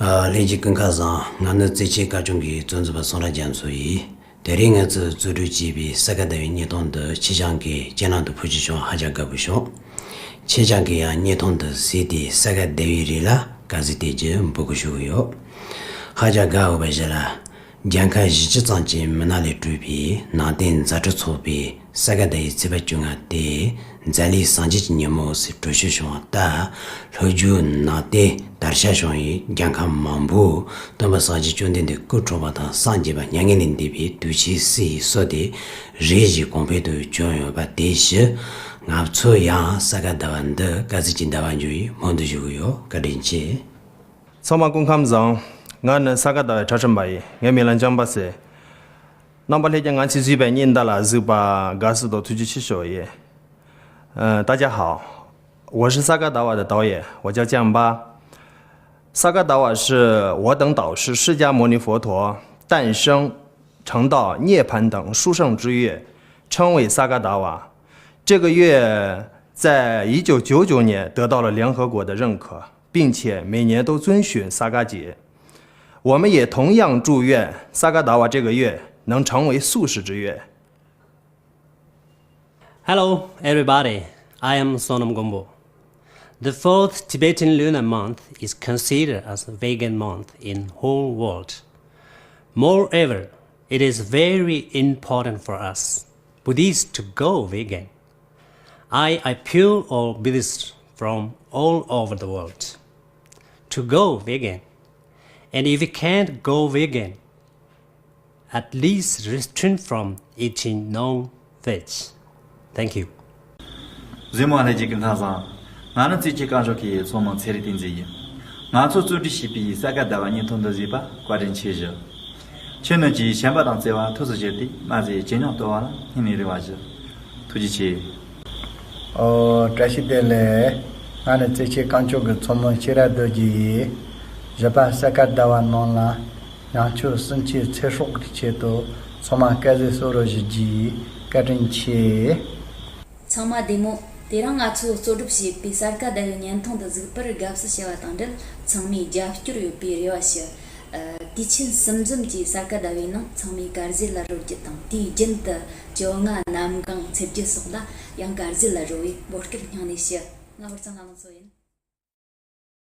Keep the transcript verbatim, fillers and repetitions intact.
ཨ། ལྷན་རྒྱས་སྐུ་ཁམས་བཟང་། ང་ནི་རྩེ་ཆེན་དཀར་ལྕོག་གི་གཙོ་འཛིན་པ་སུང་ར་རྒྱ་མཚོ་ཡིན། དེ་རིང་ང་ཚོས་རྩོད་སྒྲུབ་བྱས་པའི་ས་ག་ཟླ་བའི་བརྙན་ཐུང་འདི་ཁྱེད་རང་གི་སྤྱན་ལམ་དུ་ཕུལ་རྒྱུ་བྱུང་། ཧ་ཅང་དགའ་པོ་བྱུང་། ཁྱེད་རང་གིས་ཡང་བརྙན་ཐུང་འདི་གཟིགས་ཏེ་ས་ག་ཟླ་བའི་རིགས་ལ་དགའ་བསུ་དེ་རྒྱུ་འབོད་སྐུལ་ཞུ་གི་ཡོད། ཧ་ཅང་དགའ་འོས་པ་ཞིག་ལ། རྒྱལ་ཁབ་བཞི་བཅུ་ཙམ་གྱི་མི་སྣ་ལས་གྲུབ་པའི་ནང་བསྟན་མཛད་གྲོས་ཚོགས་པས་ས་ག་ཟླ་བའི་ཚེས་པ་བཅོ་ལྔ་སྟེ་མཛད་ལས་གསར་བརྗེ་གི་ཉིན་མོ་ཟེར་གྲོས་ཆོད་བྱུང་བ་ལྟར། ལྷོ་རྒྱུད་ནང་བསྟན་དར་ཤ་བྱུང་བའི་རྒྱལ་ཁབ་མང་པོ་སྟོན་པ་སངས་རྒྱས་བཅོམ་ལྡན་འདས་སྐུ་འཁྲུངས་པ་དང་སངས་རྒྱས་པ་མྱ་ངན་ལས་འདས་པའི་དུས་ཆེན་སྲིད་ཡིག་སོགས་དེ་རེ་ཞིག་གོང་འཕེལ་དུ་བྱུང་ཡོད་པ་དེ་བཞིན། ང་ཚོ་ཡང་ས་ག་ཟླ་བ་འདི་དགའ་བསུ་གྱི་ཟླ་བ་འགྱུར་བའི་སྨོན་འདུན་ཞུ་གི་ཡོད། བཀའ་དྲིན་ཆེ། ཚང་མ་སྐུ་ཁམས་བཟང་། ང་ནི་ས་ག་ཟླ་བའི་གྲྭ་ཁྲིམས་པ་ཡིན། ངའི་མིང་ལ་འཇམ་པ་ཟེར། རྣམ་པ་ལྷན་རྒྱས་ང་ཚོས་བཟོས་པའི་བརྙན་འདི་ལ་གཟིགས་པ་དགའ་བསུ་དང་ཐུགས་རྗེ་ཆེ་ཞུ་ཡི། 呃，大家好，我是萨嘎达瓦的导演，我叫酱巴。萨嘎达瓦是我等导师释迦牟尼佛陀诞生、成道、涅槃等殊胜之月，称为萨嘎达瓦。这个月在一九九九年得到了联合国的认可，并且每年都遵循萨嘎节。我们也同样祝愿萨嘎达瓦这个月能成为素食之月。 Hello, everybody. I am Sonam Gombo. The fourth Tibetan lunar month is considered as vegan month in whole world. Moreover, it is very important for us Buddhists to go vegan. I appeal all Buddhists from all over the world to go vegan. And if you can't go vegan, at least restrain from eating non-veg. Thank you. གཟིགས་མོ་ལྷན་རྒྱས་སྐུ་ཁམས་བཟང་། ང་ནི་རྩེ་ཆེན་སྐམ་ཤོག་གི་ཚོགས་མི་ཚེ་རིང་བསྟན་འཛིན་ཡིན། ང་ཚོ་རྩོད་སྒྲུབ་བྱས་པའི་ས་ག་ཟླ་བ་བརྙན་ཐུང་འདི་གཟིགས་པར་བཀའ་དྲིན་ཆེ་ཞུ། ཁྱེད་རྣམས་ཀྱིས་བྱམས་པ་དང་བརྩེ་བ་ཐུགས་སུ་བཞེས་ཏེ་མ་ཟད་ཇེ་ཉུང་དུ་འགྲོ་བ་ལ་སྙིང་ནས་རེ་བ་ཞུ། ཐུགས་རྗེ་ཆེ། ཨོ། བཀྲ་ཤིས་བདེ་ལེགས། ང་ནི་རྩེ་ཆེན་སྐམ་ལྕོག་གི་ཚོགས་མི་ཤེས་རབ་རྡོ་རྗེ་ཡིན། བཞི་པ་ས་ག་ཟླ་བ་ནང་ལ་ཡང་ཆོས་སུམ་ཅུའི་ཚེ་སྲོག་གི་ཆེད་དུ་ཚང་མ་སྐལ་བཟང་གསོ་རུ་བཞུགས་རྒྱུ་ཡིན། བཀའ་དྲིན་ཆེ། ཚང་མ་བདེ་མོ། དེ་རིང་ང་ཚོས་རྩོད་སྒྲུབ་བྱས་པའི་ས་ག་ཟླ་བའི་བརྙན་ཐུང་འདི་གཟིགས་པར་དགའ་བསུ་ཞུ་བ་དང་འབྲེལ། ཚང་མས་རྒྱབ་སྐྱོར་ཡོད་པའི་རེ་བ་ཞུ། ཨ། དུས་ཆེན་གསུམ་འཛོམས་ཀྱི་ས་ག་ཟླ་བའི་ནང་ཚང་མས་དཀར་ཟས་ལ་རོལ་རྒྱུ་དང་། དུས་རྒྱུན་དུ་བཅོ་ལྔ་གནམ་གང་ཚེས་བརྒྱད་སོགས་ལ་ཡང་དཀར་ཟས་ལ་རོལ་བའི་འབོད་སྐུལ་སྙིང་ནས་ཞུ། ང་ཧུར་བརྩོན་ལྷ་ལུང་མཚོ་ཡིན།